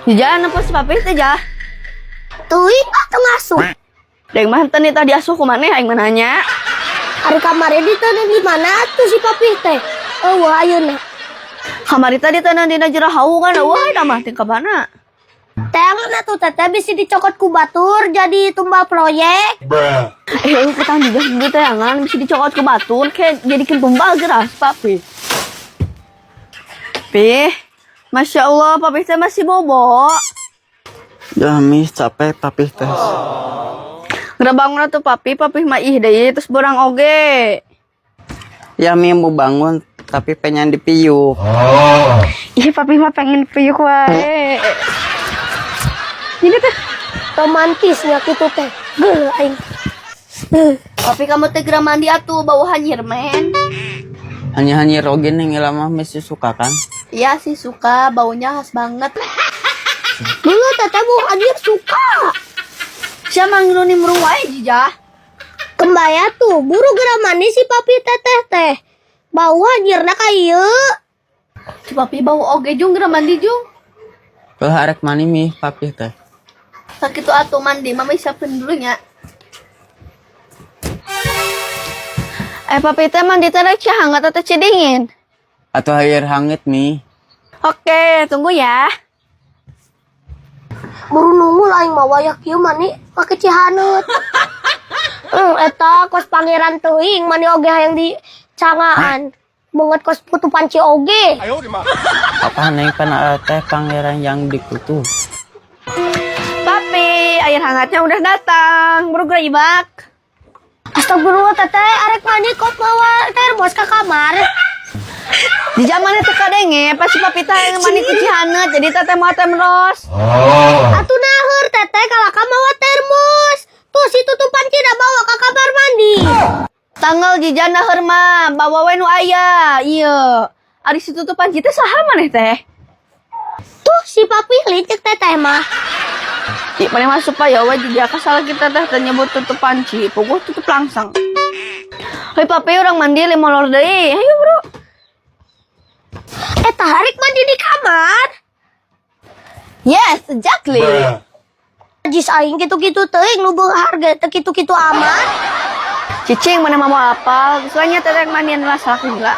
Jalan apa si papi teh, Jah? Teuing ah, teu ngasuh. Deng mah henteu tadi asuh ku maneh, aing mah nanya. Ari kamari diteundeun di mana tuh si papi teh? Euweuh ayeuna. Kamari tadi diteundeun dina jero hawu kan, euweuh da mah tingkah mana? Teangan atuh, Teteh, bisi dicokot ku batur jadi tumbal proyek. Bruh. Eh, ketang juga gitu teangan bisa dicokot ku batur kayak jadikan tumbal geras papi. Pi, Masya Allah, papi teh masih bobo. Ya, Mi, capek papi teh. Geura bangun atuh, papi, papi mah ih deui terus borang oge. Ya, Mi, mau bangun tapi pengen dipiuk. Ih, papi mah pengen piuk wae. Ini teh. Romantisnya gitu teh. Geuh aing. Heuh. Papi, kamu teh geura mandi atuh, bau hanyir men. Hanya-hanya oge nih lama masih suka kan? Iya sih suka, baunya khas banget. Dulu Teteh bau anjir suka. Siapa ngiruni murung wae, Jijah? Kembaya tuh, buru geura mandi si papi teteh teh. Bau anjirna ka ieu. Si papi bau oge, Jung, geura mandi, Jung. Kalau arek mandi, Mi, papi teh. Sakitu atuh mandi, mama siapin dulu nya. Eh, papi teh mandi teh rek hangat atau ci dingin? Atau air hangat, Mi. Oke, tunggu ya. Buru nungul aing mah wayah kieu mandi make cihaneut. Eta kos pangeran teuing mani oge hayang di cangaan. Banget kos putu panci oge. Apa neng pernah teh pangeran yang dikutu? Papi, air hangatnya udah datang. Buru geura ibak. Astagfirullah, Teteh, arek mandi kok mawa termos ke kamar. Di zaman itu kadenge, pasti papi teh yang mandi ku cihaneut, jadi teteh mau termos. Atuh naheur Teteh kalau ka mawa termos. Tuh si tutup panci dah bawa ke kamar mandi. Tanggal jijana naheur mah, bawa we nu aya. Iya. Ari si tutup panci teh saha maneh teh? Tuh si papi licik Teteh mah. Ih, maneh mah supaya we jijah kasal kita teh teh nyebut tutup panci, puguh tutup langsung. Hei papi, urang mandi lima lor deui. Ayo, bro. Eh, tarik mandi di kamar. Yes, exactly. Bruh. Jis aing gitu-gitu teuing nu beunghar ge teu kitu-kitu amat. Cicing mana mau apal, soalnya teteh mandian lah salah enggak.